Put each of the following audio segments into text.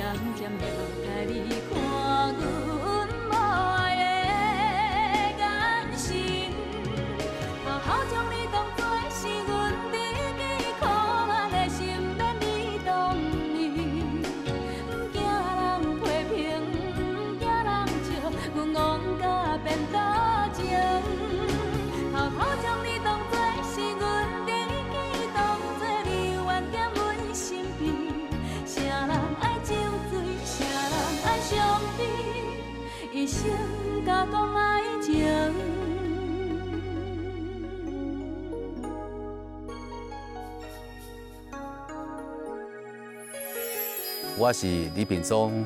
恬了解你看阮无愛的眼神，偷偷將你當作是阮知己，可憐的心免你動意。毋驚人批評，毋驚人笑，阮戇甲變多情。偷偷將你當作是阮知己，當作你永遠踮阮身邊。啥人愛酒醉，啥人愛傷悲，一生敢講愛情。我是李秉忠，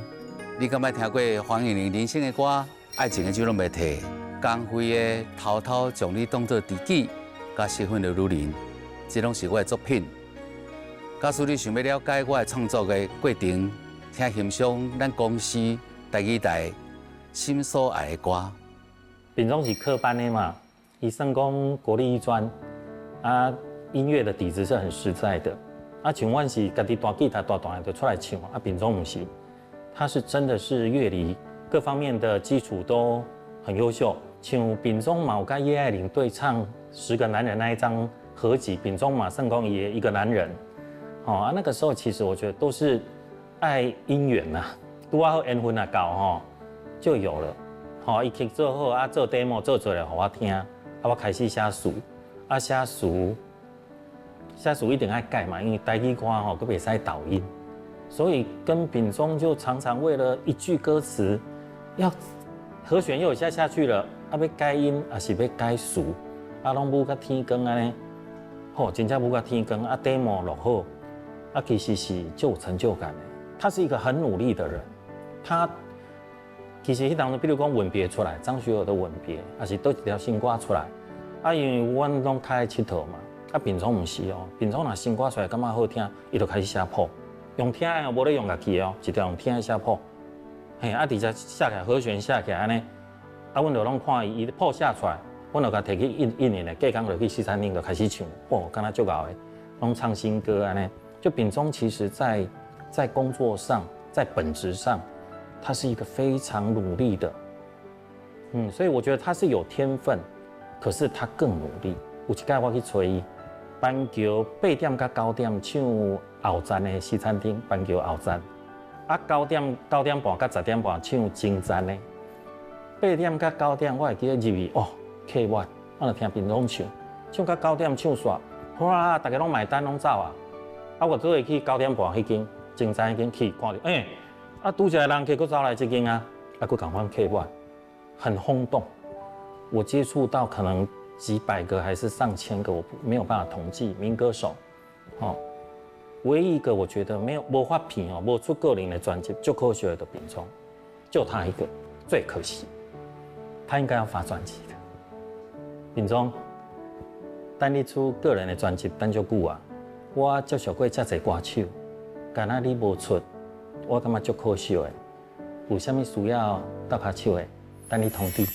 你敢捌聽過黃韻玲人生的歌？愛情的酒攏袂退，江蕙的偷偷將你當作知己，佮失婚的女人，這攏是我的作品。假使你想欲了解我的創作的過程，請欣賞咱公視台語台心所愛的歌。秉忠是科班的嘛，伊算講國立藝專，啊，音樂的底子是很實在的。啊，像阮是家己彈吉他彈彈就出來唱，啊，秉忠毋是，他是真的是樂理各方面的基礎都很優秀。像秉忠嘛，有佮葉愛玲對唱《十個男人》那一張合輯，秉忠嘛算講伊的一個男人。哦啊，那個時候其實我覺得都是愛姻緣呐，拄仔好緣分啊到吼就有了。吼，伊曲做好啊，做 demo 做出來予我聽，啊，我開始寫詞，啊寫詞，寫詞一定愛改嘛，因為台語歌吼，閣袂使抖音，所以跟秉忠就常常為了一句歌詞，要和弦又下下去了，啊欲改音，抑是欲改詞，啊攏舞甲天光按呢，吼，真正舞甲天光，啊 demo 錄好，啊其實是就有成就感的。他是一個很努力的人，他其實彼當陣，比如講吻別出來，張學友的吻別，抑是佗一條新歌出來，啊因為阮攏較愛𨑨迌嘛，啊秉忠毋是哦，秉忠若新歌出來感覺好聽，伊就開始寫譜，用聽的哦，無咧用樂器的哦，一條用聽的寫譜，嘿，啊直接寫起來和弦寫起來按呢，啊阮就攏看伊，伊譜寫出來，阮就共提去印印印的，隔工就去西餐廳就開始唱，哦，敢若足𠢕的，攏唱新歌按呢。就秉忠其實在工作上，在本質上，他是一個非常努力的，所以我覺得他是有天分，可是他更努力。有一擺我去揣伊，板橋8點到9點唱後站的西餐廳，板橋後站，啊9點半到10點半唱前站的，8點到9點我會記得入去，哦，客滿，我就聽秉忠唱，唱到9點唱煞，哇，大家攏買單攏走啊，啊我做會去9點半彼間前站彼間去看著，欸，啊拄才人客閣走來這間啊，啊閣仝款客滿，很轟動。我接觸到可能幾百個還是上千個，我沒有辦法統計民歌手，哦，唯一一個我覺得沒有無發片哦，無出個人的專輯，足可惜的就秉忠，就他一個，最可惜，他應該要發專輯的。秉忠，等你出個人的專輯，等足久啊，我接觸過遮濟歌手，敢若你無出，我感覺足可惜的。有啥物需要鬥跤手的，等你通知。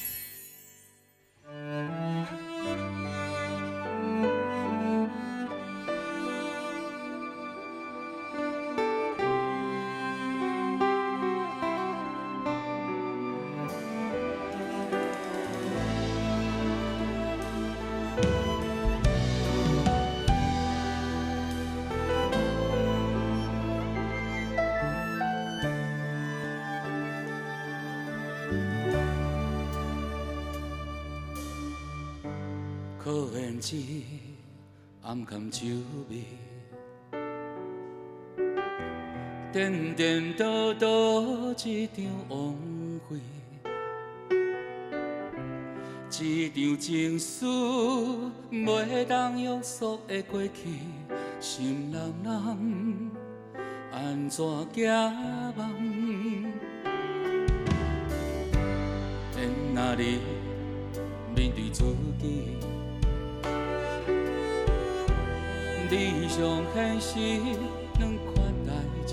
可憐這暗藏酒味，顛顛倒倒一場枉費，一場情絲袂當約束的過去，心難難按怎寄望？免若你面對自己，理想現實兩款代誌，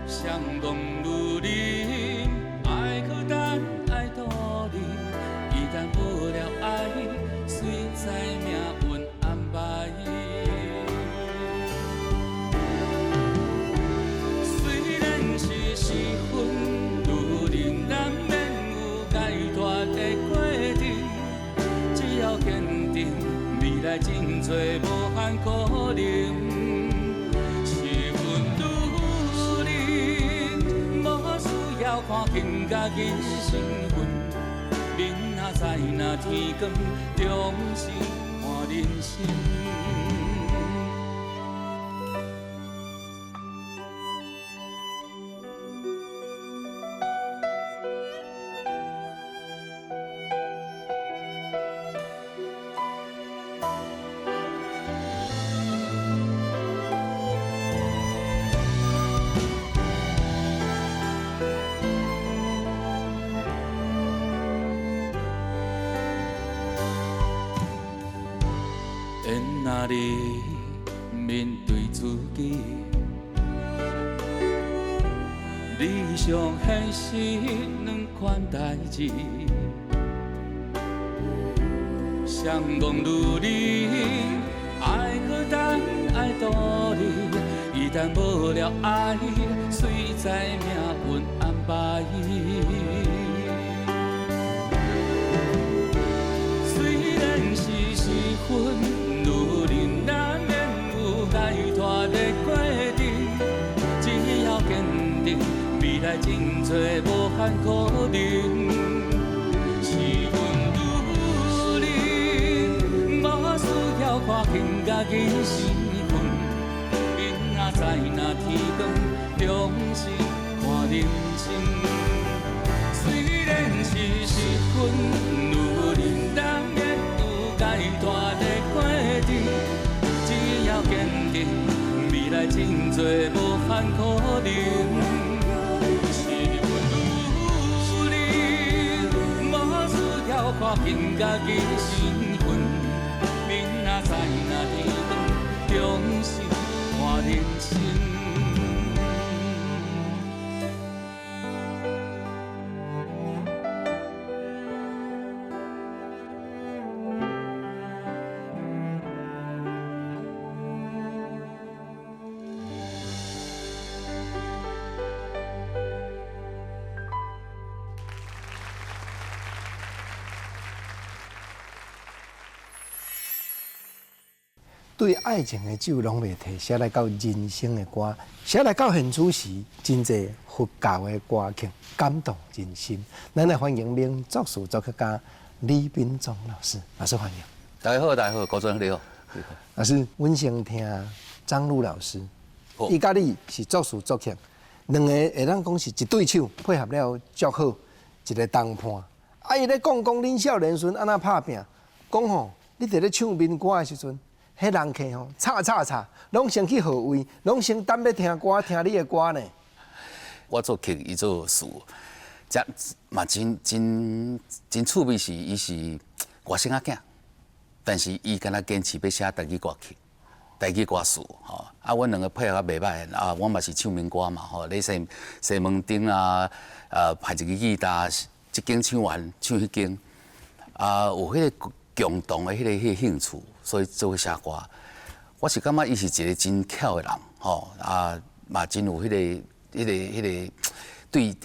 相講女人愛孤單愛獨自，一旦無了愛，誰知命運安排？看轻甲紧身份，明仔载若天光，重新看人生。若你面对自己，理想现实两款代志，谁讲女人爱孤单爱独立，一旦无了爱，谁知命运安排？虽然是失婚。难免有解脱的过程，只要坚定，未来真多无限可能。是阮女人，无需要看轻甲紧身份，明仔载若天光，重新看人生。虽然是失婚女人，难免有解脱的过程。坚定，未来真多无限可能。是阮女人，无需要看轻家己身份，明仔载若天光，重新看人生。對愛情的酒攏袂提，寫來到人生的歌，寫來到現此時，真濟佛教的歌曲感動人心。咱來歡迎名作詞作曲家李秉宗老師，老師歡迎。大家好，大家好，郭主任你好。老師，阮先聽張璐老師，伊佮你是作詞作曲，兩個會當講是一對手，配合了足好，一個同伴。啊，伊咧講講恁少年時陣按怎拍拚，講吼，你佇咧唱民歌的時陣。彼人客吼，吵吵吵，攏先去號位，攏先等欲聽歌，聽你的歌呢。我作曲，伊做詞，這嘛真真真趣味是，伊是外省仔囝，但是伊敢若堅持欲寫台語歌曲、台語歌詞吼。啊，阮兩個配合袂䆀啊，我嘛是唱民歌嘛吼，咧西西門町啊，排一支吉他，這間唱完唱彼間，啊，有彼個共同的彼個興趣。所以做伙寫歌，我是感覺伊是一個真巧的人，吼啊嘛真有彼個對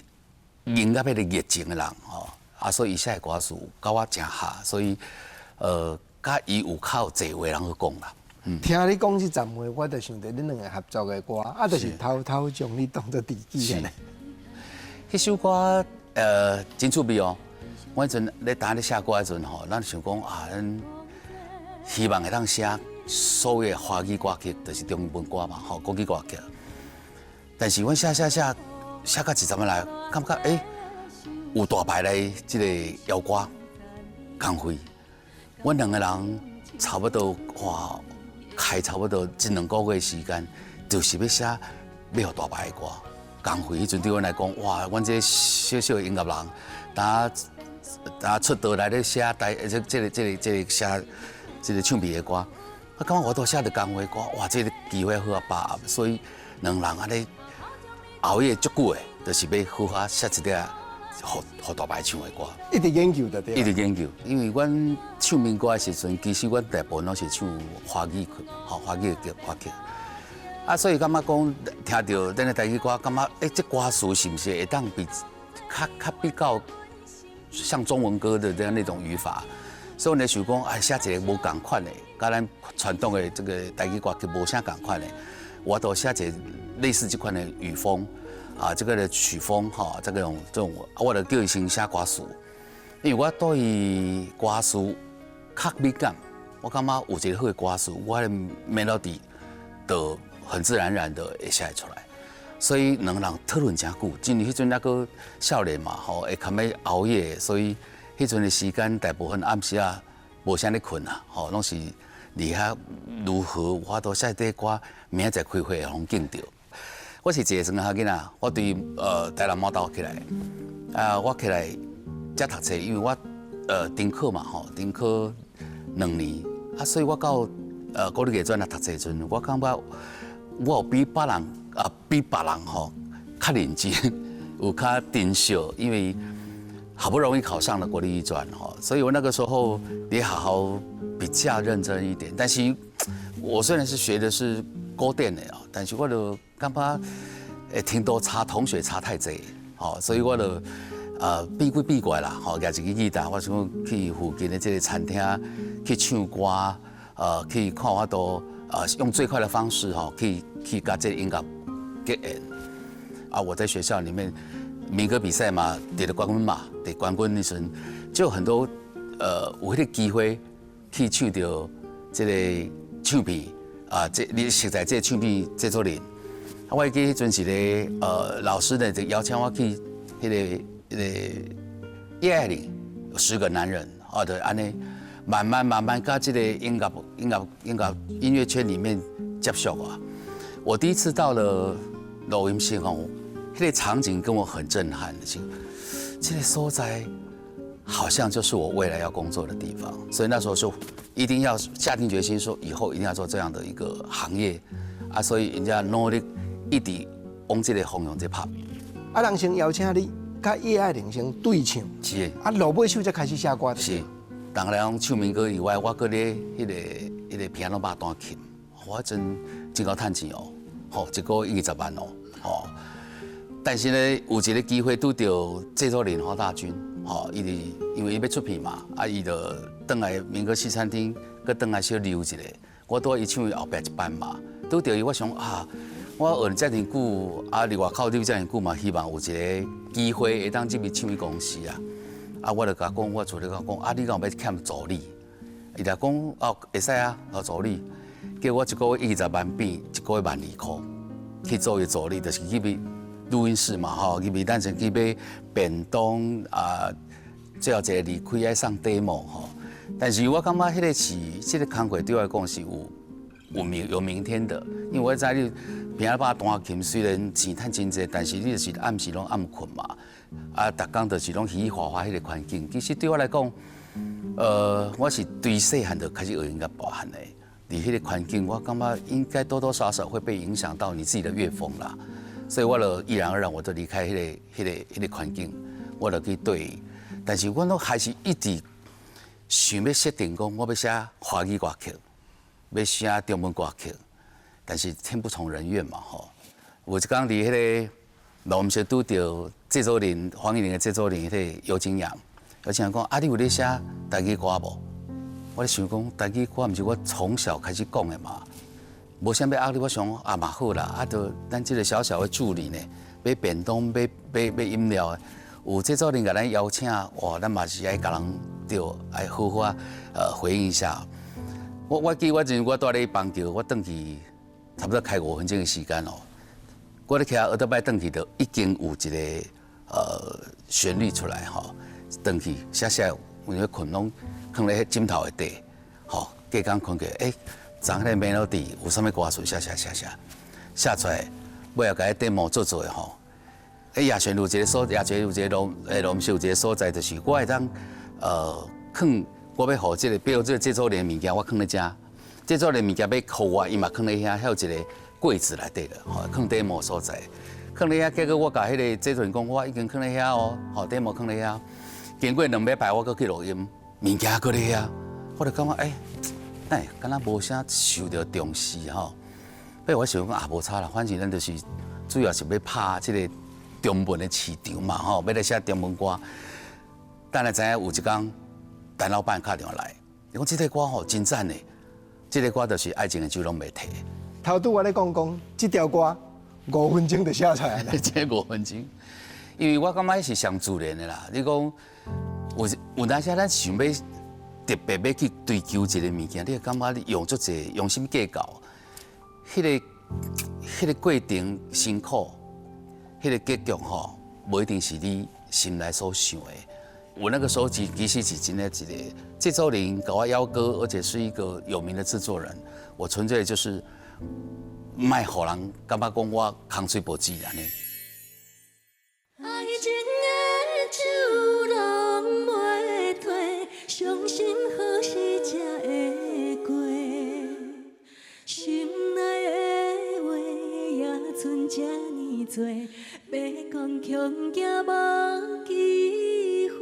音樂彼個熱情的人，吼啊，所以伊寫的歌詞佮我誠合，所以佮伊有較有濟話通去講啦。聽你講這陣話，我就想著恁兩个合作的歌，啊，就是偷偷將你當做知己的。彼首歌真趣味哦。我彼陣咧當咧寫歌的時陣吼，咱想講啊，咱希望會當寫所有的華語歌曲，就是中文歌嘛，吼，國語歌曲。但是阮寫寫寫寫到一陣仔來，感覺有大牌來這個邀歌工費，阮兩個人差不多花開差不多一兩個月時間，就是欲寫欲予大牌的歌。工費彼陣對阮來講，哇！阮這小小的音樂人，當當出道來咧寫台，這個寫。這個唱片的歌，啊，感覺我都寫著工費歌，哇！這個機會好啊把握，所以兩人按呢熬夜足久的，就是欲好好寫一个予大牌唱的歌。一直研究就對。一直研究，因為阮唱民歌的時陣，其實阮大部分攏是唱華語曲，吼華語的歌曲。啊，所以感覺講聽著咱的台語歌，感覺這歌詞是毋是會當比較比較像中文歌的這樣那種語法？所以阮咧想講，啊，寫一個無仝款的，佮咱傳統的這個台語歌曲無啥仝款的，我都寫一個類似這款的語風，啊，這個的曲風哈，這種，我就叫伊先寫歌詞，因為我對歌詞較敏感，我感覺有一個好的歌詞，我的 melody 就很自然而然的會寫出來。所以兩個人討論誠久，因為彼陣猶閣少年嘛，吼，會較欲熬夜，所以彼陣的時間大部分暗時啊無啥咧睏啊，吼，攏是佇遐如何我都寫這歌，明仔載開會會予見著。我是一個庄仔囡仔，我對台南馬豆起來，啊，我起來才讀冊，因為我停課嘛，吼，停課2年，啊，所以我到國立藝專來讀冊時陣，我感覺我有比別人啊，比別人吼較認真，有較珍惜，因為好不容易考上了國立藝專吼，所以我那個時候也好好比較認真一點。但是我雖然是學的是古典的哦，但是我就感覺會聽到差同學差太濟，吼，所以我就變鬼變怪啦，吼，舉一支吉他，我想講去附近的這個餐廳去唱歌，去看我都用最快的方式吼，去佮這個音樂結緣。啊，我在學校裡面民歌比賽嘛，得了冠軍嘛，得冠軍的時陣，就很多有彼個機會去唱著這個唱片啊，這你實在這個唱片製作人，啊，我會記彼陣是咧，老師呢就邀請我去彼個葉愛玲十個男人，哦，就按呢，慢慢慢慢佮這個音樂圈裡面接觸啊。我第一次到了錄音室吼，彼個場景跟我很震撼，就這個所在好像就是我未來要工作的地方，所以那時候就一定要下定決心，說以後一定要做這樣的一個行業啊，所以人家努力一直往這個方向在拍。啊，人先邀請你，佮葉愛玲先對唱，是。啊，落尾首才開始寫歌。是，除了講唱民歌以外，我閣咧彼個 piano bar 彈琴，我真真夠趁錢哦，吼，一個月20萬哦，吼。但是呢，有一個機會拄著製作人黃大軍，吼，伊就因為伊欲出片嘛，啊，伊就轉來民歌西餐廳，閣轉來小溜一下。我拄伊唱伊後壁一班嘛，拄著伊，我想啊，我學遮爾久，啊，佇外口佇遮爾久嘛，希望有一個機會會當入去唱片公司啊。啊，我就共講，我助理共講，啊，你敢有欲欠助理？伊就講哦，會使啊，哦，助理。結果我一個月20萬變一個月12,000塊，去做伊助理，就是去買錄音室嘛，吼，入去咱先去買便當啊，最後一個離開愛送 demo 吼。但是我感覺彼個是這個工課對我來講是有明天的，因為我知你平仔彈琴雖然錢趁真濟，但是你就是暗時攏暗睏嘛，啊，逐工就是攏嘻嘻哈哈彼個環境。其實對我來講，我是對細漢就開始學音樂大漢的，佇彼個環境，我感覺應該多多少少會被影響到你自己的樂風啦。所以我就毅然而然，我就離開彼個環境，我就去對。但是我攏還是一直想欲設定講，我欲寫華語歌曲，欲寫中文歌曲，但是天不從人願嘛，吼。有一工佇彼個錄音室拄著製作人黃義玲的製作人，彼個尤金陽，尤金陽講：啊，你有咧寫台語歌無？我咧想講台語歌，毋是我從小開始講的嘛。無啥欲壓力，我想啊嘛好啦，啊，就咱這個小小的助理呢，買便當、買飲料的，有製作人共咱邀請，哇，咱嘛是愛共人對，愛好好回應一下。我記我陣我蹛咧邦橋，我轉去差不多開5分鐘的時間哦。我咧騎歐兜擺轉去，就已經有一個旋律出來吼，轉去寫寫，因為睏攏囥咧彼枕頭的底，吼，隔工睏起來，欸，昨彼個 melody 有啥物歌詞寫寫寫寫寫出來，尾仔共彼 demo 做做的吼。欸，亞旋有一個所，亞旋有一個錄，欸，錄音室有一個所在，就是我會當囥我欲予這個，比如這個製作人的物件，我囥咧遮，製作人物件欲予我，伊嘛囥咧遐，遐有一個櫃子內底的，吼，囥 demo 所在，囥咧遐，結果我共彼個製作人講，我已經囥咧遐哦，吼，demo 囥咧遐。經過2禮拜，我閣去錄音，物件閣咧遐，我就感覺欸，欸，敢若無啥受著重視吼。不過我想講啊，無差啦，反正咱就是主要是欲拍這個中文的市場嘛，吼，欲來寫中文歌。等下知影有一工，陳老闆敲電話來，伊講這個歌吼真讚的，這個歌就是愛情的酒攏袂退。頭拄我咧講講，這條歌5分鐘就寫出來啦。這5分鐘，因為我感覺是上自然的啦。你講有當時咱想欲特別欲去追求一个物件，你會感覺你用足濟用心計較，彼个過程辛苦，彼个結局吼，無一定是你心內所想的。我那個時候其實是真的一個製作人共我邀歌，而且是一個有名的製作人。我純粹就是莫予人感覺講我空喙無舌按呢。愛情的酒攏袂退，傷心何時才會過？心內的話也賰這呢濟，欲講恐驚無機會。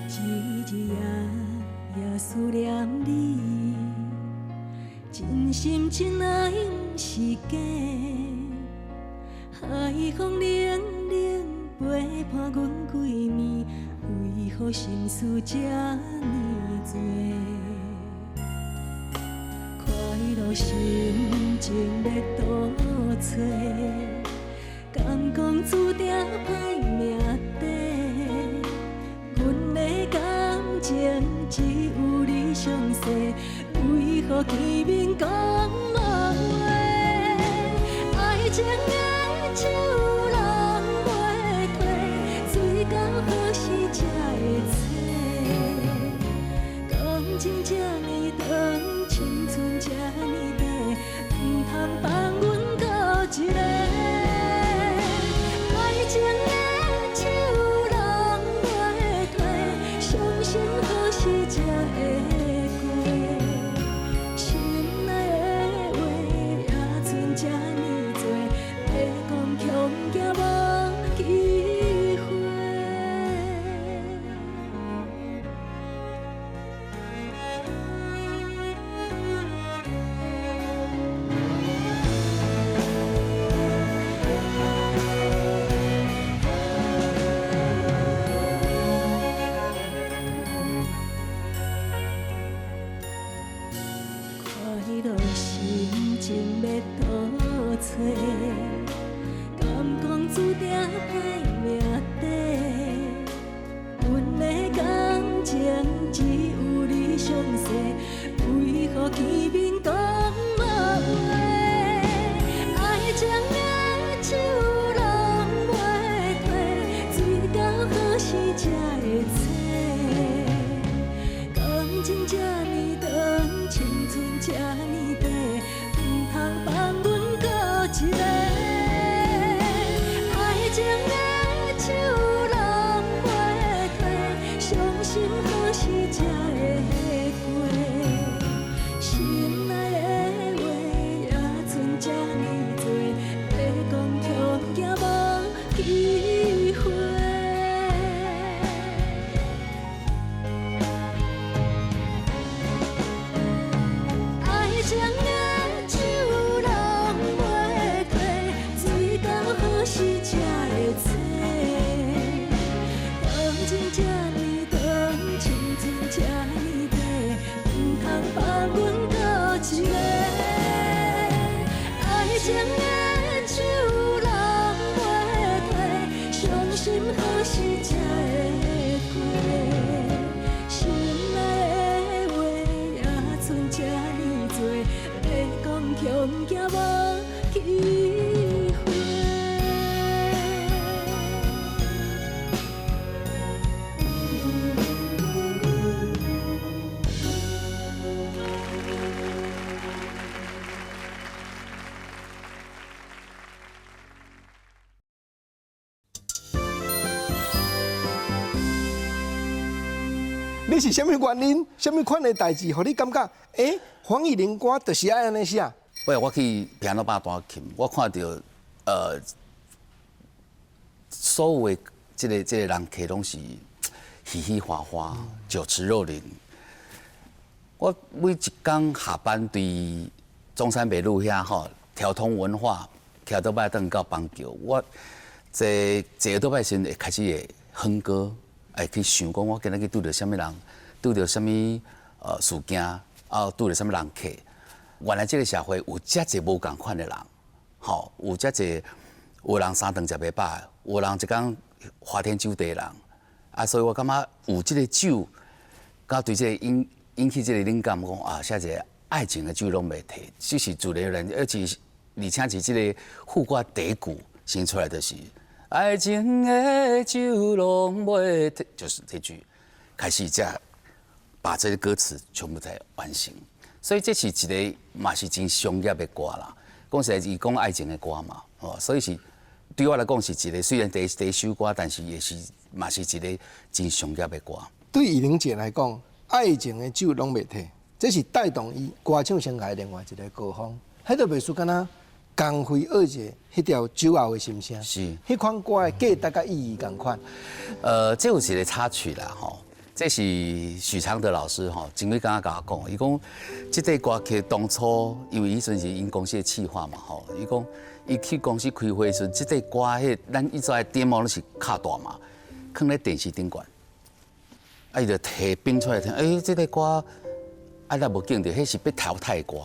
日日夜夜思念你，真心真愛毋是假。海風冷冷陪伴阮規暝，為何心事這呢濟？快樂心情欲倒揣，敢講注定歹命底。阮的感情只有你詳細，為何見面講無話？愛情的酒攏袂退，醉到何時才會醒？感情這呢長，青春這呢短，毋通放阮孤一个。愛情的酒攏袂退，傷心何時才會過？心內的話也賰這呢濟，欲講恐驚無機會。快樂心情欲倒揣，敢講注定歹命底。阮的感情只有你詳細，為何見面講無話？愛情的酒攏袂退，醉到何時才會醒？感情這呢長，青春這呢短，毋通放阮孤一个。愛情的酒攏袂退，傷心何時才會過？心內的話也賰這呢濟，欲講恐驚無機會。愛情的酒攏袂退，醉到何時才會醒？感情這呢長，青春這呢短，毋通放阮孤一个。愛情的酒攏袂退，傷心何時才會過？心內的話也賰這呢濟，欲講恐驚無機會。你是啥物原因？啥物款的代誌，予你感覺，欸，黃乙玲歌就是愛按呢寫？喂，我去ピアノ吧彈琴，我看著所有的這个人客攏是嘻嘻哈哈，酒池肉林。我每一工下班對中山北路遐吼，條通文化，騎倒擺轉到板橋，我坐坐倒擺時會開始會哼歌，會去想講我今仔日去拄著啥物人，拄著啥物事件，啊拄著啥物人客。原來這个社會有遮濟無仝款的人，吼，有遮濟有人三頓食袂飽，有人一工花天酒地的人，啊，所以我感覺有這个酒，佮對這个引起這个靈感，講啊，寫一个愛情的酒攏袂退，這是自然而然，而且是這个副歌第一句先出來就是愛情的酒攏袂退，就是這句開始才把這个歌詞全部在完成。所以這是一个嘛是真商業的歌啦。講實在，伊講愛情的歌嘛，哦，所以是對我來講是一个雖然第一首歌，但是也是嘛是一个真商業的歌。對怡玲姐來講，愛情的酒攏袂退，這是帶動伊歌唱生涯另外一个高峰。彼个袂輸敢若江蕙二姐彼條酒後的心聲，彼款歌的價值佮意義仝款。這有一个插曲啦，吼。這是許常德老師吼，前幾工共我講，伊講這塊歌曲當初因為彼陣是𪜶公司的企劃嘛，吼，伊講伊去公司開會時陣，這塊歌彼咱以前的 demo 攏是卡帶嘛，囥咧電視頂懸，啊，伊就提冰出來聽，欸，這塊歌啊，咱無見著，彼是欲淘汰的歌。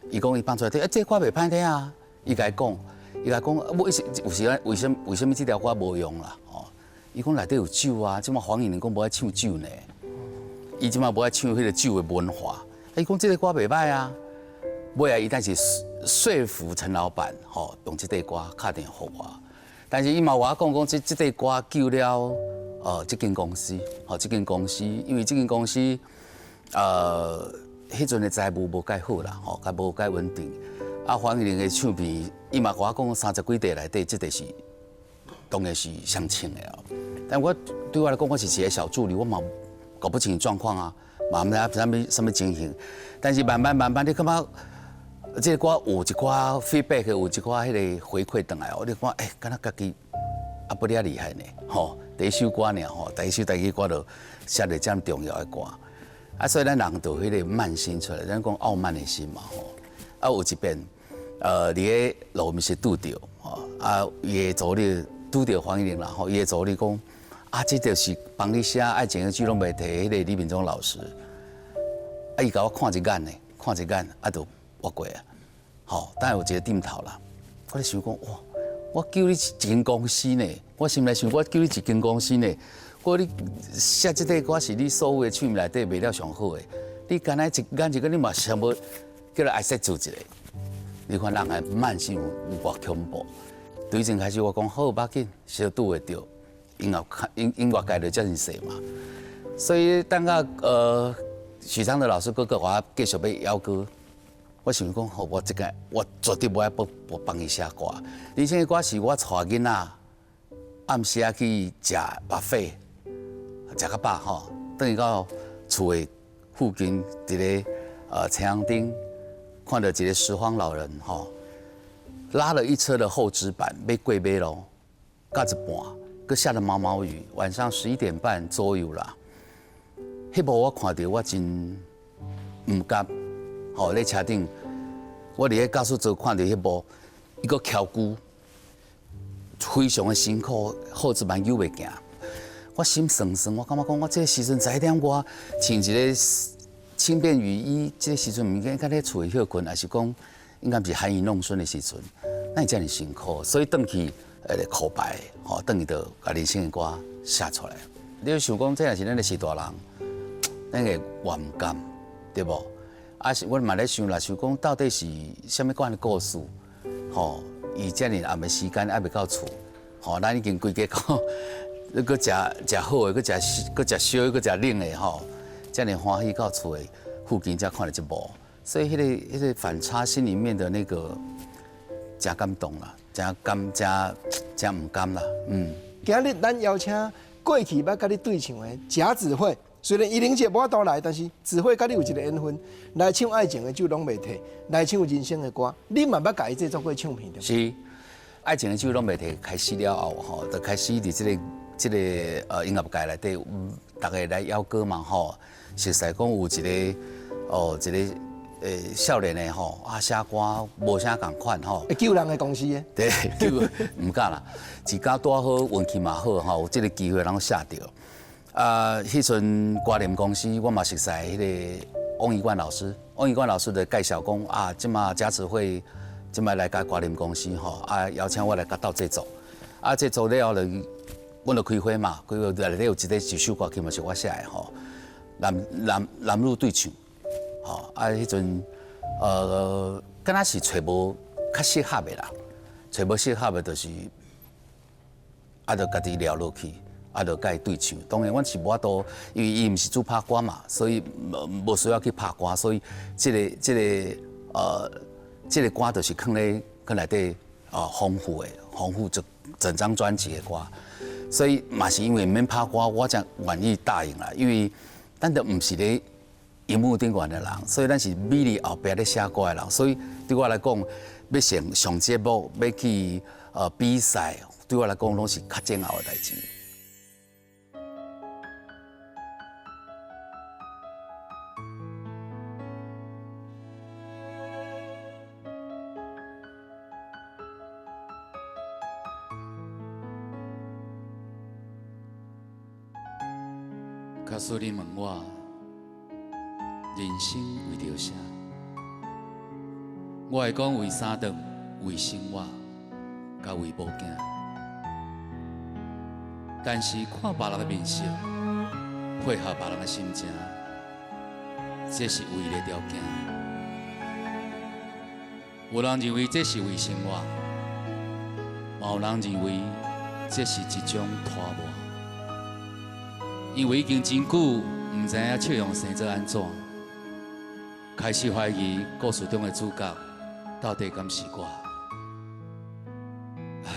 伊講伊放出來聽，欸，這歌袂歹聽啊，伊共伊講，伊共伊講，為有時為啥物這條歌無用啦？吼。伊講內底有酒啊，這馬黃乙玲講無愛唱酒呢，伊這馬無愛唱彼个酒的文化。伊講這个歌袂䆀啊，尾仔伊但是說服陳老闆，吼，用這塊歌敲電話予我。但是伊嘛有我講講，這塊歌救了這間公司，吼，這間公司，因為這間公司彼陣的財務無蓋好啦，吼，較無蓋穩定。啊，黃乙玲的唱片，伊嘛共我講三十幾塊內底，這塊是當然是上清的哦。但我對我來講，我是一個小助理，我嘛搞不清狀況啊，嘛毋知啥物啥物情形。但是慢慢慢慢，你感覺這个歌有一寡 feedback，有一寡彼个回饋轉來，我就看，欸，敢若家己啊不了厲害呢，吼！第一首歌爾吼，第一首台語歌就寫得遮爾重要的歌，啊，所以咱人就彼个慢心出來，咱講傲慢的心嘛，吼。啊，有一遍，佇咧路面是拄著，吼，啊，伊的助理拄著黃乙玲啦，吼，伊的助理講，啊，這就是幫你寫愛情的酒攏袂退，彼個李敏忠老師，啊，伊共我看一眼呢，看一眼，啊，就活過啊，吼，當然有一個點頭啦。我咧想講，哇，我救你一間公司呢，我心內想，我救你一間公司呢，我你寫這塊歌是你所有的唱片內底賣了上好的，你敢若一眼一個你嘛想無叫來愛說做一个，你看人的慢心有偌恐怖。對陣開始我講好，無要緊，小拄會著，音樂音音樂界就遮爾細嘛，所以等下許常德老師閣閣我繼續欲邀歌，我想講好，我這个我絕對無愛不不幫伊寫歌。而且歌是我帶囡仔暗時仔去食 buffet，食較飽吼，轉去到厝的附近，佇咧青紅頂看著一个拾荒老人吼，拉了一車的厚紙板，欲過馬路，到一半，閣下了毛毛雨，晚上11點半左右啦。彼幕我看著我真毋甘，吼咧車頂，我佇咧駕駛座看著彼幕，伊閣蹺龜，非常的辛苦，厚紙板扭袂行，我心酸酸，我感覺講我這个時陣11點外，穿一个輕便雨衣，這个時陣毋應該咧厝內歇睏，還是講應該毋是含飴弄孫的時陣，哪會遮爾辛苦？所以轉去苦白，吼，轉去就共人生的歌寫出來。你想講，這若是咱的序大人，咱會偌毋甘，對無？啊是，阮嘛咧想啦，想講到底是啥物款的故事，吼，伊遮爾暗的時間猶未到厝，吼，咱已經規家講，閣食食好的，閣食閣食燒的，閣食冷的，吼，遮爾歡喜到厝的附近才看著這幕，所以彼个反差，心裡面的那個誠感動啦，誠甘，誠誠毋甘啦，嗯。今日咱邀請過去捌佮你對唱的賈子慧，雖然怡玲姐無法度來，但是子慧佮你有一个緣分，來唱愛情的酒攏袂退，來唱人生的歌，你嘛捌共伊製作過唱片對？是，愛情的酒攏袂退開始了後，吼，就開始佇這个這個音樂界內底，逐家來邀歌嘛吼，實在講有一個哦一個少年的吼啊寫歌無啥仝款吼，會救人的公司的，對，救毋敢啦，一家拄好運氣嘛好吼，有這個機會通寫著。啊，彼陣歌林公司我嘛熟似彼個翁一冠老師，翁一冠老師就介紹講啊，這馬嘉慈會這馬來共歌林公司吼，啊邀請我來共鬥製作，啊製作了後就，阮就開會嘛，開會內底有一個一首歌曲嘛是我寫的吼，男男男女對唱，吼啊彼陣敢若是揣無較適合的啦，揣無適合的就是啊，就家己撂落去。啊，就共伊對唱。當然，阮是無法度，因為伊毋是主拍歌嘛，所以無需要去拍歌，所以這個歌就是囥咧囥內底豐富的豐富整整張專輯的歌。所以嘛是因為毋免拍歌，我才願意答應啦。因為咱都毋是咧熒幕頂懸的人，所以咱是美麗後壁咧寫歌的人。所以對我來講，欲上上節目，欲去比賽，對我來講攏是較煎熬的代誌。假使你問我，人生為著啥？我會講為三頓，為生活，佮為某囝。但是看別人的面色，配合別人的心情，這是唯一的條件。有人認為這是為生活，嘛有人認為這是一種拖磨。因為已經真久毋知影笑容生做按怎，開始懷疑故事中的主角到底敢是我。唉，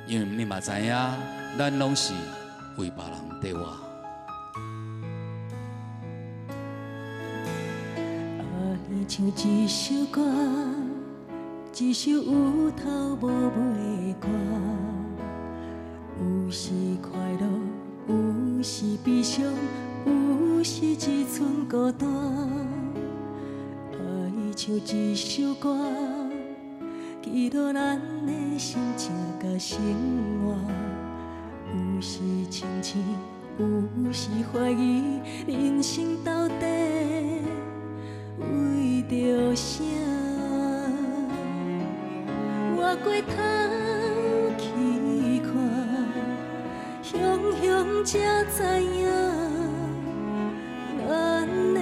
因為你嘛知影，咱攏是為別人綴活。愛像一首歌，一首有頭無尾的歌，有時快樂，有時悲傷，有時一寸孤單。愛像一首歌，記錄咱的心情佮生活。有時清醒，有時懷疑，人生到底為著啥？回過頭去看，雄雄才知影，咱的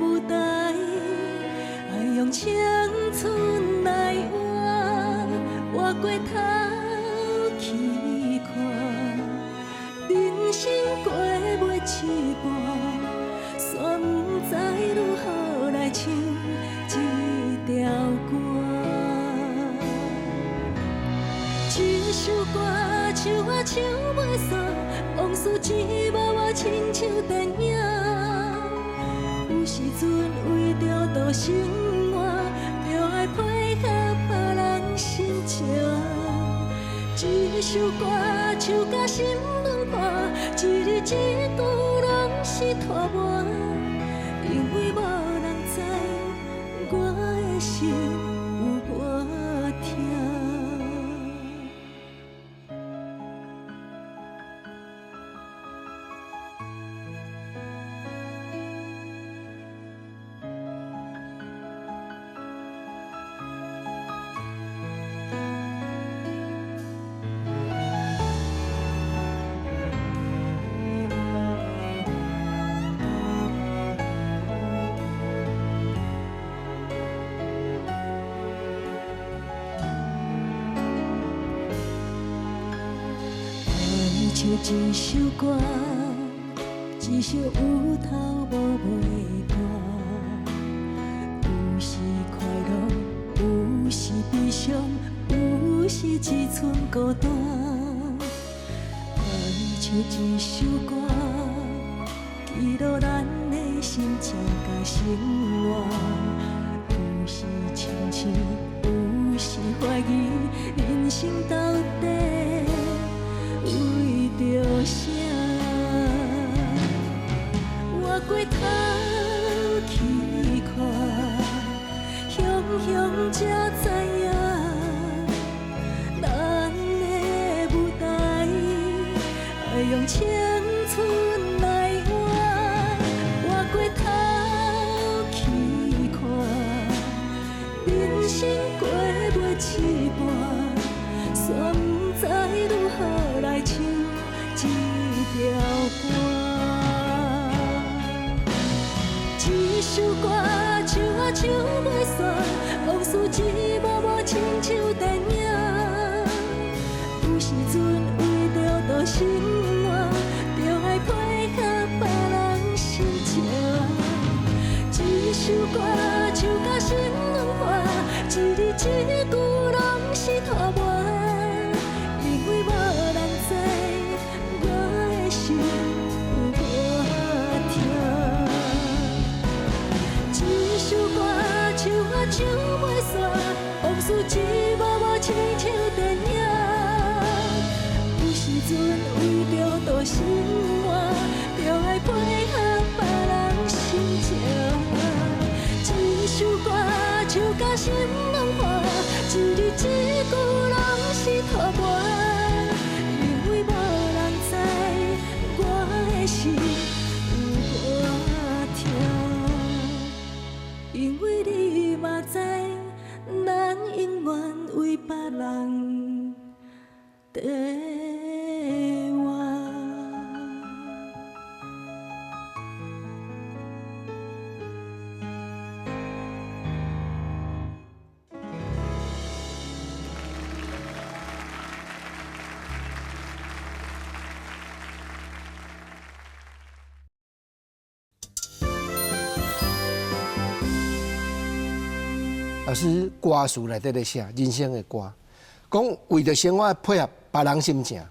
舞台愛用青春來換。回過頭去看，人生過袂一半，煞毋知如何來唱這條歌。這首歌唱啊唱袂煞，往事一幕幕親像電影。有時陣為著度生活，著愛配合別人心情。這首歌唱甲心軟破，一字一句攏是拖磨，因為無人知我的心有偌疼。愛像一首歌，一首有頭無尾的歌。有時快樂，有時悲傷，有時一寸孤單。愛像一首歌，記錄咱的心情佮生活。有時清醒，有時懷疑，人生到底為過頭去看，雄雄才知影，咱的舞台愛用青春來換。回過頭去看，人生過袂一半，煞毋知如何來唱這條歌。這首歌唱啊唱袂煞，往事一幕幕親像電影。有時陣為著討生活，著愛配合別人心情。這首歌唱甲心軟化，一字一句攏是託磨，因為無人知我的心有偌疼。這首歌唱啊唱袂煞，往事一幕幕親像電影。有時陣為著討生活，著愛配合別人心情。這首歌唱甲心軟化，一字一句攏是託磨，因為無人知我的心有偌疼。因為你嘛知，咱永遠為別人綴活。老師歌詞內底咧寫人生的歌，講為著生活配合別人心情，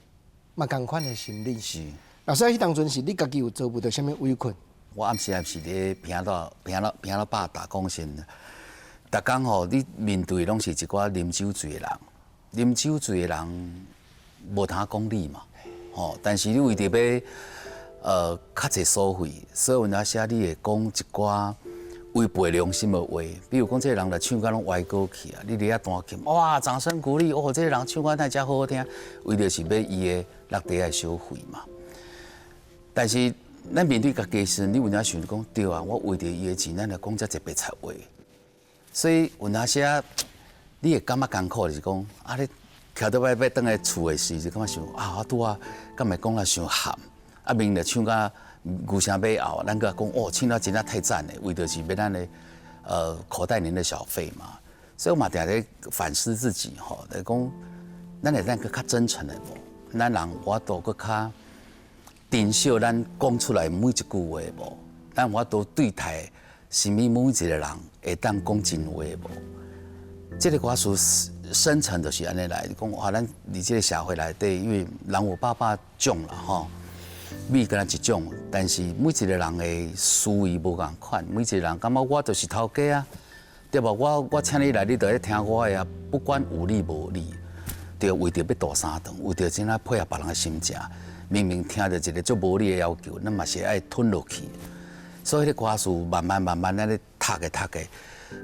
嘛仝款的心理。是。老師，彼當陣是你家己有遭遇著啥物危困？我暗時暗時佇平老平老平老爸打工時，逐工吼，你面對攏是一寡啉酒醉的人，啉酒醉的人無通講理嘛，吼。但是你為著欲較濟收費，所以有當時你會講一寡違背良心的話，比如講這個人來唱歌攏歪歌去啊，你佇遐彈琴，哇，掌聲鼓勵，哦，這個人唱歌哪遮好好聽，為著是欲伊的落地的小費嘛。但是咱面對家己的時陣，你有影想講對啊，我為著伊的錢，咱來講遮濟白賊話。所以有當時啊，你會感覺艱苦，就是講啊，你徛倒欲欲轉來厝的時，就感覺想啊，我拄仔敢會講甲傷譀，啊明就唱甲牛聲馬喉，咱閣講哦，唱得真正太讚的，為著是欲咱的口袋裡的小費嘛。所以我嘛定咧反思自己吼，就是講咱會當閣較真誠的無？咱人有法度閣較珍惜咱講出來每一句話無？咱有法度對待身邊每一個人會當講真話無？這個歌詞深層就是按呢來，講哇，咱佇這個社會內底，因為人有百百種啦吼，米敢若一種，但是每一個人的思維無仝款，每一個人感覺我就是頭家啊，對無？我請你來，你就愛聽我的啊，不管有理無理，對，為著欲度三頓，為著怎啊配合別人的心情，明明聽著一個足無理的要求，咱嘛是愛吞落去。所以彼個歌詞慢慢慢慢按呢讀的讀的，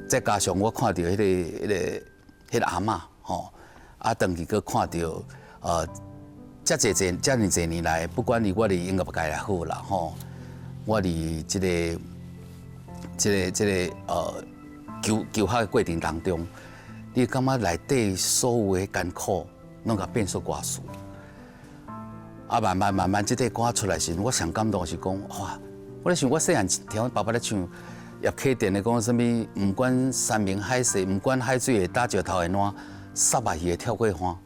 再加上我看著彼個阿嬤吼，啊，轉去閣看著，遮濟濟遮爾濟年來，不管佇我佇音樂界也好啦吼，我佇這個求學的過程當中，你感覺內底所有的艱苦，攏共變做歌詞。啊，慢慢慢慢，這塊歌出來時，我上感動是講，哇！我咧想，我細漢聽阮爸爸咧唱葉啟田咧講啥物，毋管山盟海誓，毋管海水會打石頭會爛，虱目魚會跳過岸。我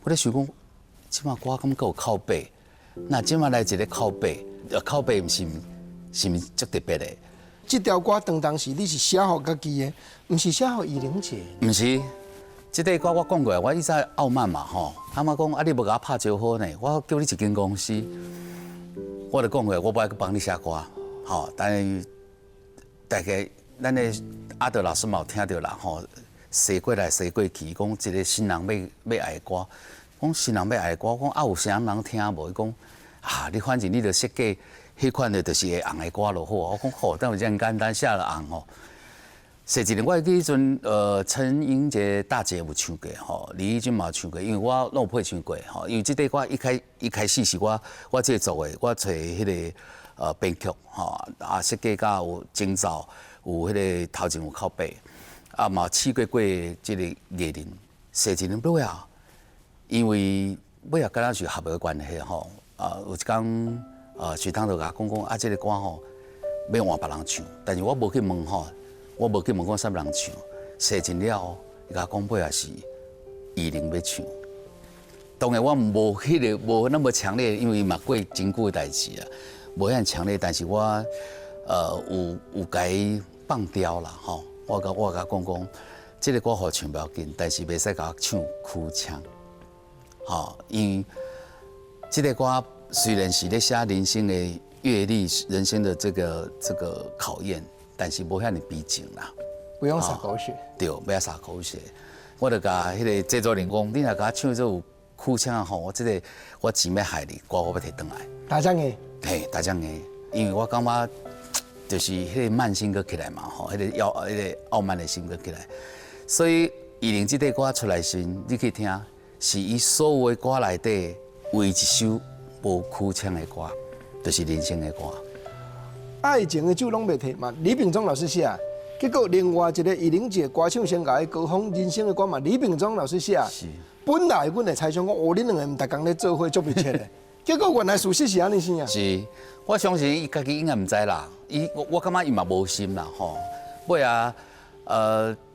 咧想講，這馬歌敢閣有口碑？那這馬來一個口碑，口碑毋是是毋是足特別的？這條歌當時你是寫予家己的，毋是寫予怡玲姐。毋是，這塊歌我講過，我以前傲慢嘛吼，他媽講啊，你無共我拍招呼呢，我叫你一間公司，我就講過，我無愛閣幫你寫歌，吼，但是大家咱的阿德老師嘛有聽著啦吼，踅過來踅過去，講一個新人欲愛的歌，講新人欲愛的歌，講啊有啥人聽無？伊講啊，你反正你著設計彼款的就是會紅的歌就好。我講好，但有遮爾簡單寫就紅吼。設一年，我記彼陣，陳英傑大姐有唱過吼，李翊君嘛有唱過，因為我攏有配唱過吼。因為這塊歌一開始是我製作的，我揣彼個編曲吼，啊設計甲有前奏，有彼個頭前有靠背，啊嘛試過過這個藝人，設一年尾啊，因為尾仔敢若是合的關係吼，啊有一工徐湯就共我講講啊，這個歌吼欲換別人唱，但是我無去問吼。我無去問講啥物人唱，寫真了，伊共我講尾仔是藝人欲唱。當然我無彼個無那麼強烈，因為嘛過真久的代誌啊，無遐強烈。但是我有共伊放掉啦吼。我共講講，這個歌予唱無要緊，但是袂使共我唱哭腔，吼，因為這個歌雖然是咧寫人生的閱歷、人生的這個考驗。但是無遐爾悲情啦，不用灑狗血。對，欲灑狗血。我就共彼個製作人講，你若共我唱做有哭腔吼，我這個我錢欲害你，歌我欲提轉來。大張的。嘿，大張的，因為我感覺就是彼個慢心閣起來嘛，吼，彼個要彼個傲慢的心閣起來。所以，藝人這塊歌出來時，你去聽，是伊所有的歌內底唯一一首無哭腔的歌，就是人生的歌。愛情的酒攏袂退嘛，李秉忠老師寫，結果另外一個藝人界歌手生涯的高峰，人生的歌嘛，李秉忠老師寫。本來阮會猜想講，哦，恁兩个毋逐工咧做伙足密切的，結果原來事實是按呢生啊。是，我相信伊家己應該毋知啦。伊我感覺伊嘛無心啦，吼。尾仔，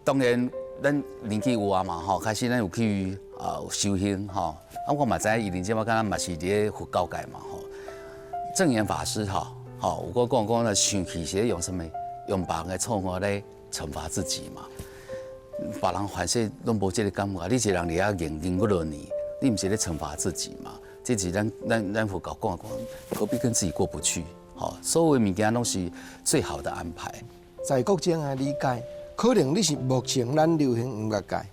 當然咱年紀有啊嘛，吼，開始咱有去修行吼。啊，我嘛知影伊認真我感覺嘛是佇咧佛教界嘛，吼。證嚴法師吼。吼，有講講講，那生氣是用啥物？用別人的錯誤來懲罰自己嘛。別人反正攏無這個感覺，你一個人佇遐硬硬幾落年，你毋是咧懲罰自己嘛？這是咱佛教講講，何必跟自己過不去？吼，所有物件攏是最好的安排。在國政的理解，可能你是目前咱流行音樂界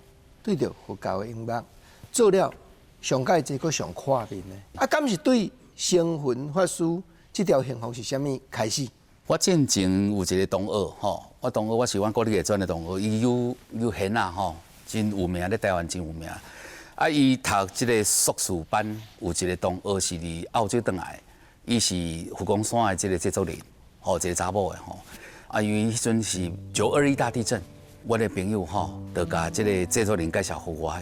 對著佛教的音樂做了上蓋濟閣上闊面的，啊，敢是對星雲法師這條幸福是啥物開始？我進前有一個同學吼，我同學我是阮國立藝專的同學，伊有弦啊吼，真有名，咧台灣真有名。啊，伊讀這個碩士班，有一個同學是佇澳洲轉來，伊是佛光山的這個製作人，吼，一個查某的吼。啊，因為彼陣是9·21大地震，我的朋友吼，就共這個製作人介紹予我，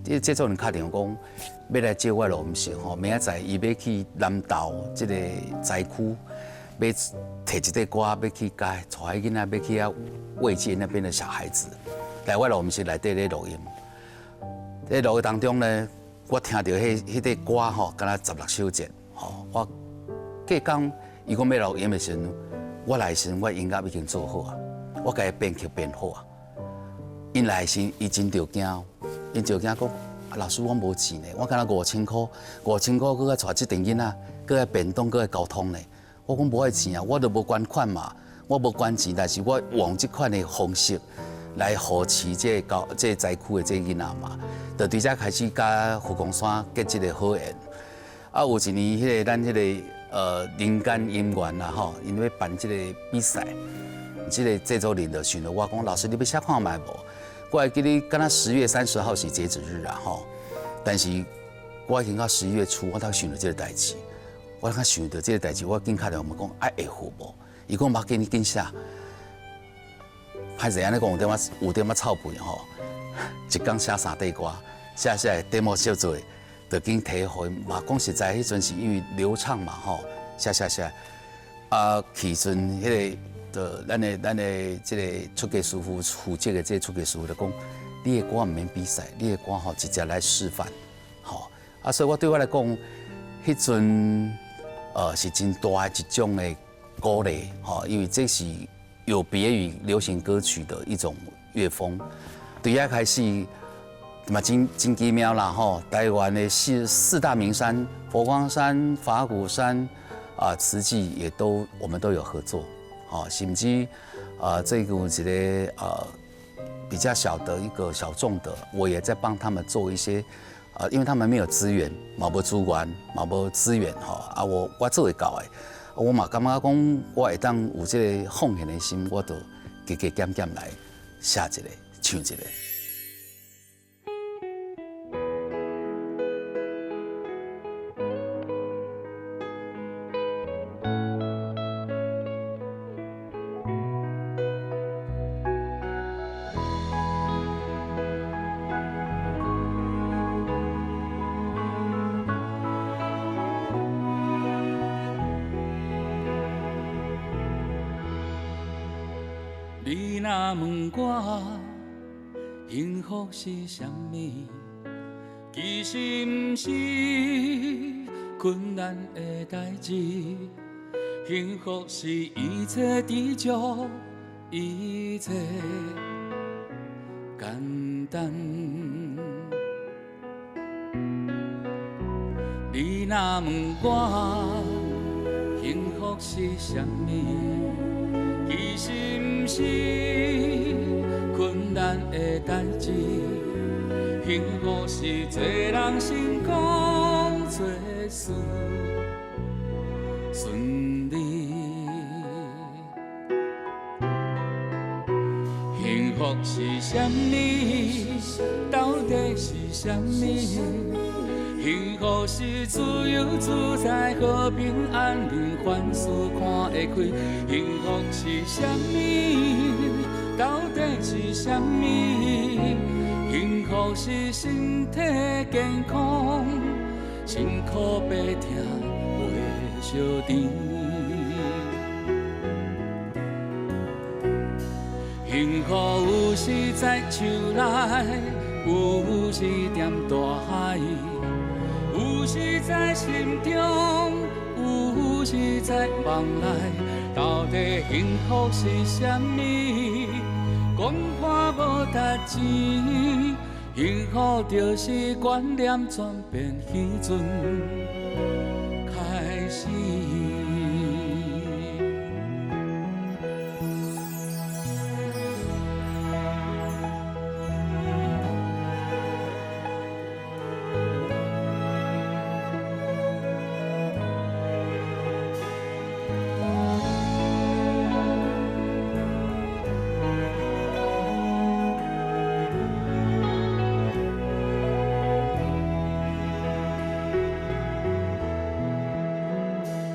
這個製作人敲電話講，欲來借我錄音室吼，明仔載伊欲去南投這個災區，欲提一塊歌，欲去共帶囡仔，欲去遐慰藉那邊的小孩子，來我錄音室內底咧錄音。咧錄的當中呢，我聽著彼塊歌吼，敢若16小節吼。我隔工伊講欲錄音的時陣，我來時陣我音樂已經做好啊，我共伊編曲編好啊。𪜶來時伊真著驚，𪜶就驚講，老師我無錢呢，我敢若五千箍，五千箍閣愛帶這陣囡仔，閣愛便當，閣愛交通呢。我講無愛錢啊，我都無捐款嘛，我無捐錢，但是我用這款的方式來扶持這個教這個災區的這囡仔嘛。就對這開始佮佛光山結這個好緣。啊，有一年彼個咱彼個人間音緣啦吼，𪜶欲辦這個比賽，這個製作人就想著我講，老師你欲寫看覓無？我會記得敢若10月30號是截止日啊吼，但是我已經到11月初，我才想著這個代誌。我才想著這個代誌，我緊敲電話問講啊會赴無？伊講無要緊，你緊寫。歹勢按呢講有點仔有點仔臭屁吼，一工寫三塊歌，寫寫 demo 小做，就緊提予𪜶。嘛講實在，彼陣是因為流暢嘛吼，寫寫寫。啊，彼陣彼個就咱的這個出家師父負責的這個出家師父就講，你的歌毋免比賽，你的歌吼直接來示範，吼。啊，所以我對我來講，彼陣是真大的一種的鼓勵，吼，因為這是有別於流行歌曲的一種樂風。對遐開始嘛真真奇妙啦，吼！台灣的四大名山，佛光山、法鼓山啊，慈濟也都我們都有合作，吼，甚至啊，這個有一個比較小的一個小眾的，我也在幫他們做一些，因為他們沒有資源，嘛無資源，嘛無資源吼，啊，我做會到的，我嘛感覺講，我會當有這个奉獻的心，我就加加減減來寫一个、唱一个。你若問我幸福是啥物，其實毋是困難的代誌，幸福是一切知足，一切簡單。你若問我幸福是啥物，其實毋是困難的代誌，幸福是做人成功做事順利。幸福是啥物？到底是啥物？幸福是自由自在、和平安寧，凡事看會開。幸福是啥物？到底是啥物？幸福是身體健康，辛苦白疼袂相甜。幸福有時在樹內，有時踮大海。有時在心中，有時在夢內，到底幸福是啥物？講破無值錢，幸福就是觀念轉變彼陣開始。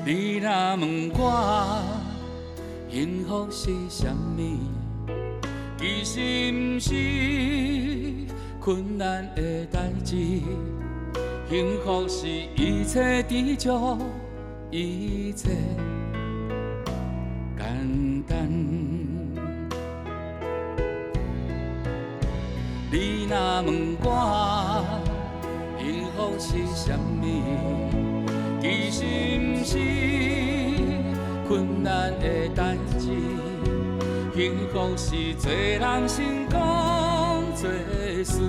你若問我幸福是啥物，其實毋是困難的代誌，幸福是一切知足，一切簡單。你若問我幸福是啥物，其實毋是困難的代誌，幸福是做人成功做事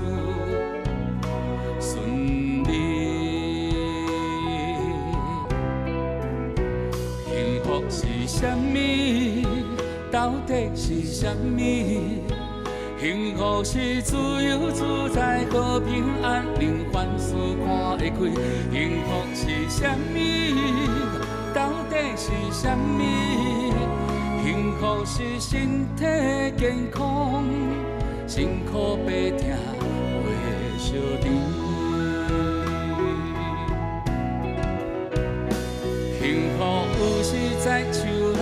順利。幸福是啥物？到底是啥物？幸福是自由自在、和平安寧，凡事看會開。幸福是啥物？到底是啥物？幸福是身體健康，辛苦白疼袂相甜。幸福有時在樹內，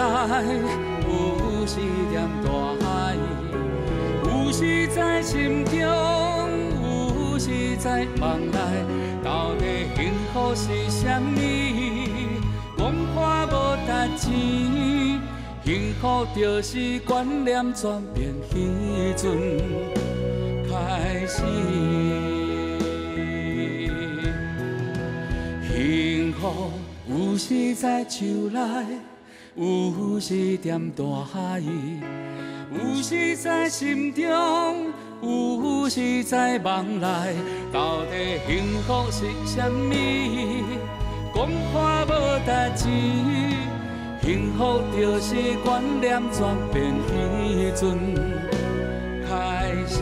有時踮大海。有時在心中，有時在夢內，到底幸福是啥物？講破無值錢，幸福就是觀念轉變彼陣開始。幸福有時在樹內，有時踮大海。有時在心中，有時在夢內，到底幸福是啥物？講破無值錢，幸福就是觀念轉變彼陣開始。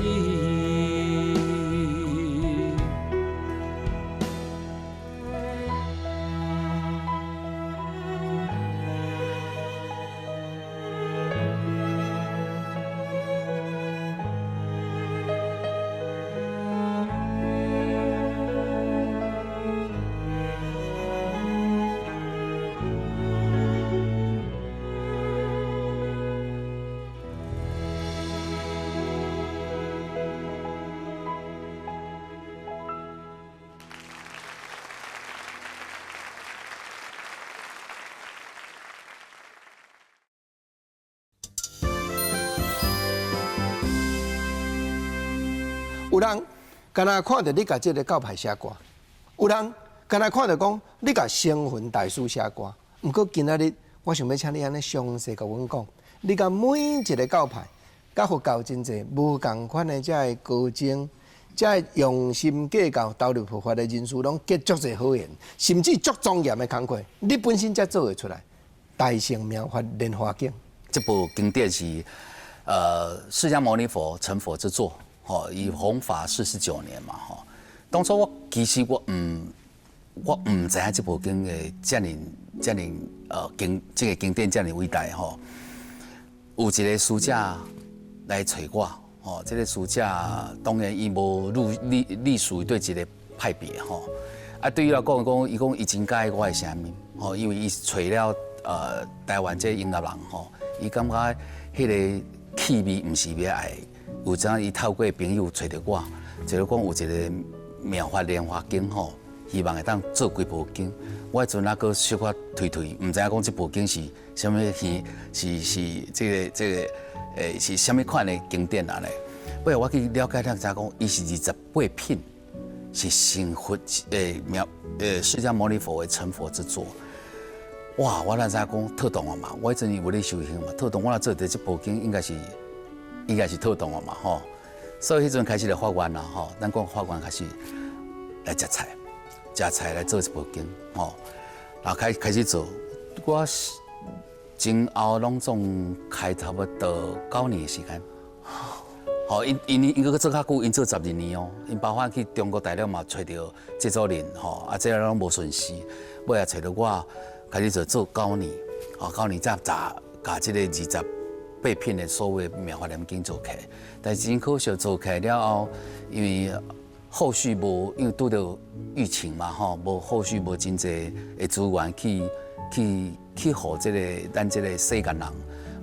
有人敢若看著你共這个教派寫歌，有人敢若看著講你共星雲大師寫歌。毋過今仔日，我想欲請你按呢詳細共阮講，你共每一个教派，佮佛教真濟無仝款的這个高僧，這个用心計較投入佛法的人士，攏結足濟好緣，甚至足莊嚴的工課，你本身才做會出來。大乘妙法蓮華經，這部經典是釋迦牟尼佛成佛之作，吼，伊弘法49年嘛，吼。當初我其實我毋知影這部經的遮爾遮爾經這个經典遮爾偉大吼。有一个師姐來揣我，吼，這个師姐當然伊無入隸屬於對一个派別吼。啊，對伊來講講，伊講伊真佮意我的聲音，吼，因為伊揣了台灣這音樂人吼，伊感覺彼个氣味毋是欲愛，有陣伊透過朋友揣著我，就是講有一个妙法蓮華經吼，希望會當做幾部經。我彼陣猶閣小可推推，毋知影講這部經是啥物是是是這個是啥物款的經典啊咧。尾我去了解了才講，伊是28品，是成佛妙釋迦牟尼佛的成佛之作。哇！我哪知影講妥當啊嘛？我彼陣有咧修行嘛，妥當我若做著這部經應該是妥當啊嘛吼。所以彼陣開始就發願啦吼，咱講發願開始來食菜，食菜來做這部經吼，然後開始做，我前後攏總開差不多9年的時間。吼，𪜶閣做較久，𪜶做12年哦。𪜶包括去中國大陸嘛，揣著製作人吼，啊，這个攏無順時，尾仔揣著我開始做做九年，吼，九年才共這个28品的所謂妙法蓮經做起來。但是真可惜，做起來了後，因為後續無，因為拄著疫情嘛，吼，無後續無真濟的資源去予這个咱這个世間人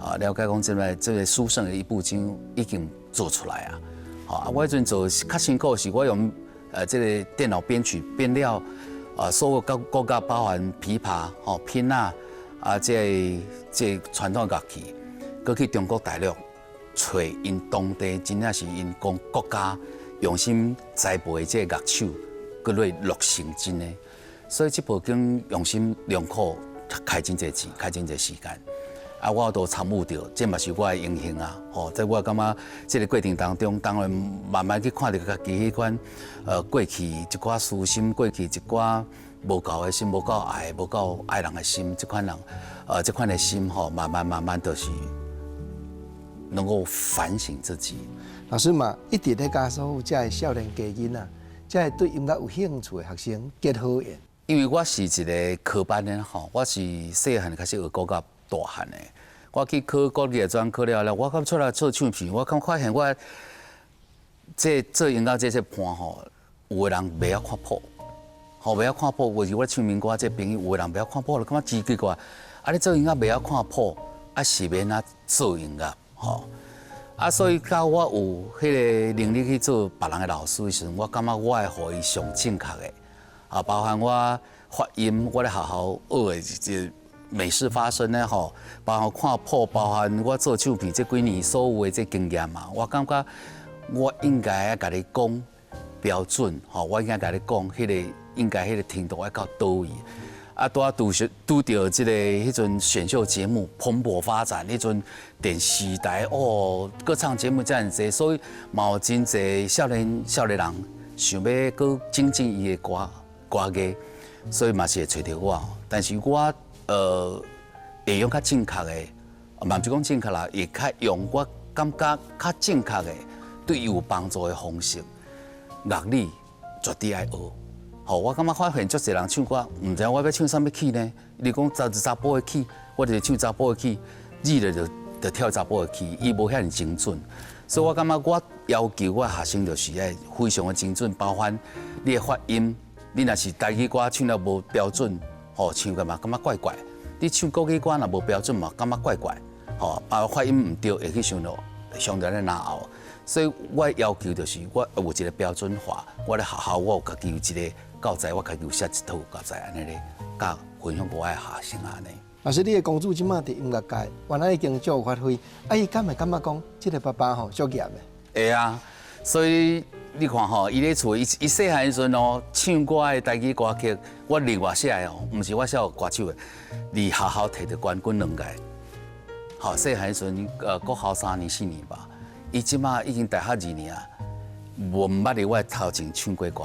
啊了解講，這个殊勝的一部經已經做出來啊！吼啊，我彼陣做較辛苦是，我用這个電腦編曲編了啊，所有國家包含琵琶、吼琵仔啊，這个傳統樂器，閣去中國大陸揣𪜶當地真正是𪜶講國家用心栽培的這个樂手，閣落錄成真的，所以這部經用心良苦，開真濟錢，開真濟時間。啊，我都參與著，這嘛是我的榮幸啊！吼，這我感覺這个過程當中，當然慢慢去看著家己彼款過去一寡私心，過去一寡無夠的心，無夠愛、無夠愛人的心，這款人，這款的心吼，慢慢慢慢就是能夠反省自己。老師嘛，一直咧佮所有這个少年家囡仔，這个對音樂有興趣的學生結好緣。因為我是一个科班的吼，我是細漢開始學國樂大漢的。我去考國立的專科了後，我敢出來做唱片，我敢發現我這做音樂這這伴吼，有的人袂曉看譜，吼袂曉看譜。有時我唱民歌，這朋友有的人袂曉看譜，就感覺真奇怪。啊，你做音樂袂曉看譜，啊是欲按怎做音樂？吼啊，所以到我有彼个能力去做別人的老師的時陣，我感覺我會予伊上正確的，啊，包含我發音，我咧學校學的這美式發聲咧吼，包含看譜，包含我做唱片這幾年所有的這經驗嘛，我感覺我應該愛共你講標準，吼，我應該共你講彼个應該彼个程度愛到佗位。啊，拄仔拄著這个彼陣選秀節目蓬勃發展，彼陣電視台哦，歌唱節目遮爾濟，所以嘛有真濟少年人想欲閣精進伊的歌藝，所以嘛是會揣著我。但是我會用較正確的，嘛毋是講正確啦，會較用我感覺較正確的，對伊有幫助的方式，樂理絕對愛學。吼，我感覺發現足濟人唱歌，毋知影我欲唱啥物曲呢？你講查埔的曲，我就是唱查埔的曲，字咧就跳查埔的曲，伊無遐爾精準。所以我感覺我要求我學生就是愛非常的精準，包含你的發音，你若是台語歌唱了無標準，吼唱個嘛感覺怪怪；你唱國語歌若無標準嘛，感覺怪怪。吼，啊發音毋對，會去傷著傷著咧難熬。所以我要求就是我有一个標準化，我咧學校我有家己有一个教材，我家己有寫一套教材按呢咧，佮分享予我的學生按呢。老師，你的公主這馬佇音樂界，原來已經足有發揮，啊，伊敢會感覺講，這个爸爸吼足嚴的？會啊，所以你看吼，伊咧厝，伊伊細漢時陣哦，唱歌的台語歌曲，我另外寫的哦，毋是我寫予歌手的，佇學校摕著冠軍兩屆。吼，細漢時陣，國校3年4年吧，伊這馬已經大學2年啊，無毋捌佇我頭前唱過歌，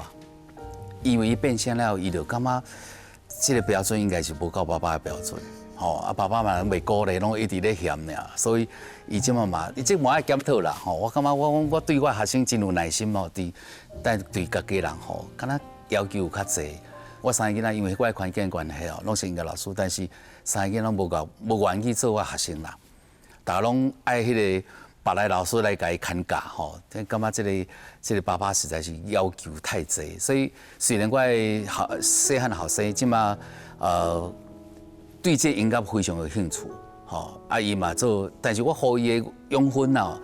因為伊變聲了後，伊就感覺這個標準應該是無夠爸爸的標準。吼，啊爸爸嘛袂鼓勵，攏一直咧嫌爾，所以伊這馬嘛，伊這嘛愛檢討啦。吼，我感覺我我對我學生真有耐心吼，對，但對家己人吼，敢若要求有較濟。我三个囡仔因為我的環境關係哦，攏是音樂老師，但是三个囡仔攏無夠無願意做我學生啦，逐家攏愛彼個別來老師來共伊牽教吼，感覺這個爸爸實在是要求太濟，所以雖然我的學細漢後生這馬對這音樂非常有興趣，吼，啊伊嘛做，但是我予伊的養分啊，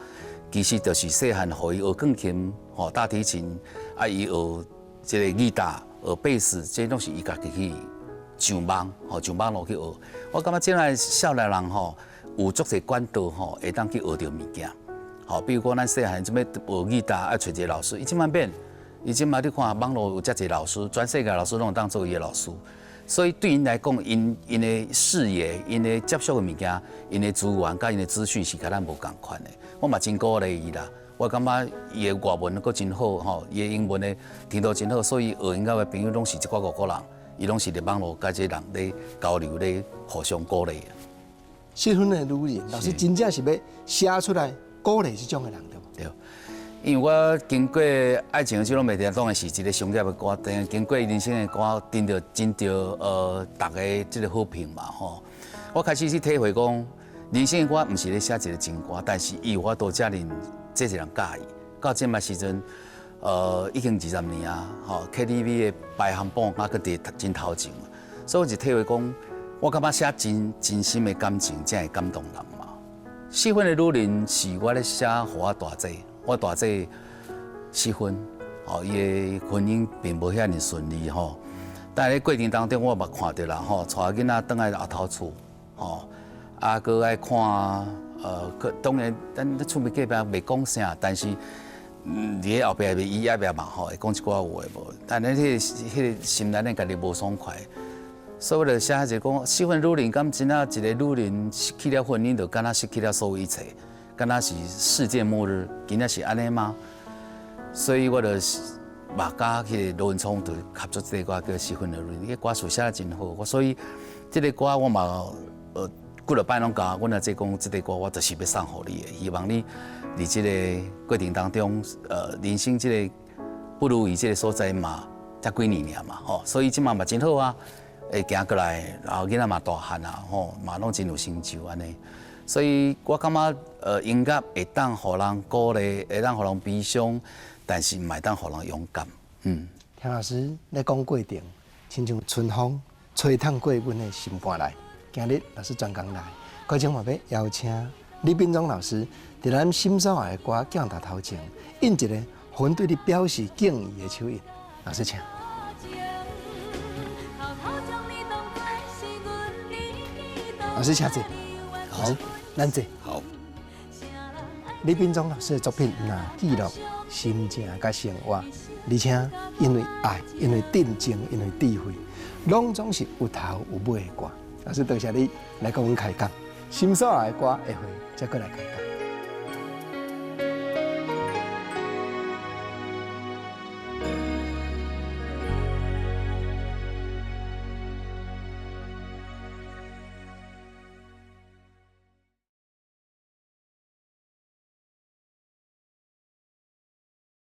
其實就是細漢予伊學鋼琴，吼，大提琴，啊伊學這個吉他，學貝斯，這攏是伊家己去上網，吼，上網路去學。我感覺這個少年人吼，有足濟管道吼，會當去學著物件。吼，比如講咱細漢這欲學吉他，愛揣一個老師，伊這馬免，伊這馬你看網路有遮濟老師，全世界老師攏會當做伊的老師。所以對𪜶來講，𪜶𪜶的視野、𪜶的接觸的物件、𪜶的資源佮𪜶的資訊是佮咱無仝款的。我嘛真鼓勵伊啦，我感覺伊的外文閣真好吼，伊的英文的程度真好，所以學音樂的朋友攏是一寡外國人，伊攏是佇網路佮這人咧交流咧，互相鼓勵。失婚的女人，老師真正是欲寫出來鼓勵這種的人，對無？對。因為我經過愛情的這種袂定，當然是一個商業的歌，但經過人生的歌，得著真著逐家這個好評嘛吼。我開始去體會講，人生的歌毋是咧寫一個情歌，但是伊有法度遮爾這濟人佮意。到這馬時陣，已經20年啊，吼 KTV 的排行榜啊，閣佇真頭前。所以我就體會講，我感覺寫真真心的感情，才會感動人嘛。失婚的女人是我咧寫予我大姐。我大姐失婚，吼，伊的婚姻並無遐爾順利吼。但係咧過程當中，我嘛看著啦吼，帶囡仔轉來阿頭厝，吼，啊，閣愛看，當然，咱厝邊隔壁袂講啥，但是佇咧後壁袂伊壓壁嘛吼，會講一寡有的無。但係彼個心內咧家己無爽快，所以我就寫一個講，失婚女人敢真正一個女人失去了婚姻，就敢若失去了所有一切。敢若是世界末日，真正是按呢嗎？所以我就嘛佮彼個羅文聰就合作這個歌叫《失婚的女人》，彼個歌詞寫得真好。我所以這個歌我嘛幾落擺攏共阮阿姐講，這個歌我就是欲送予你的，希望你佇這個過程當中，人生這個不如意這個所在嘛，才幾年爾嘛，吼，所以這馬嘛真好啊，會行過來，然後囡仔嘛大漢啊，吼，嘛攏真有成就按呢。所以我感覺，音樂會當予人鼓勵，會當予人悲傷，但是嘛會當予人勇敢。嗯。聽老師咧講過程，親像春風吹淌過阮的心肝內。今日老師專工來，閣將嘛欲邀請李秉忠老師，佇咱心所愛的歌鏡頭頭前，印一個阮對你表示敬意的手印。老師請。老師請坐。好。咱坐。好。李秉忠老師的作品，若記錄心情佮生活，而且因為愛，因為鎮靜，因為智慧，攏總是有頭有尾的歌。老師多謝你來佮阮開講，心所愛的歌，下回再閣來開講。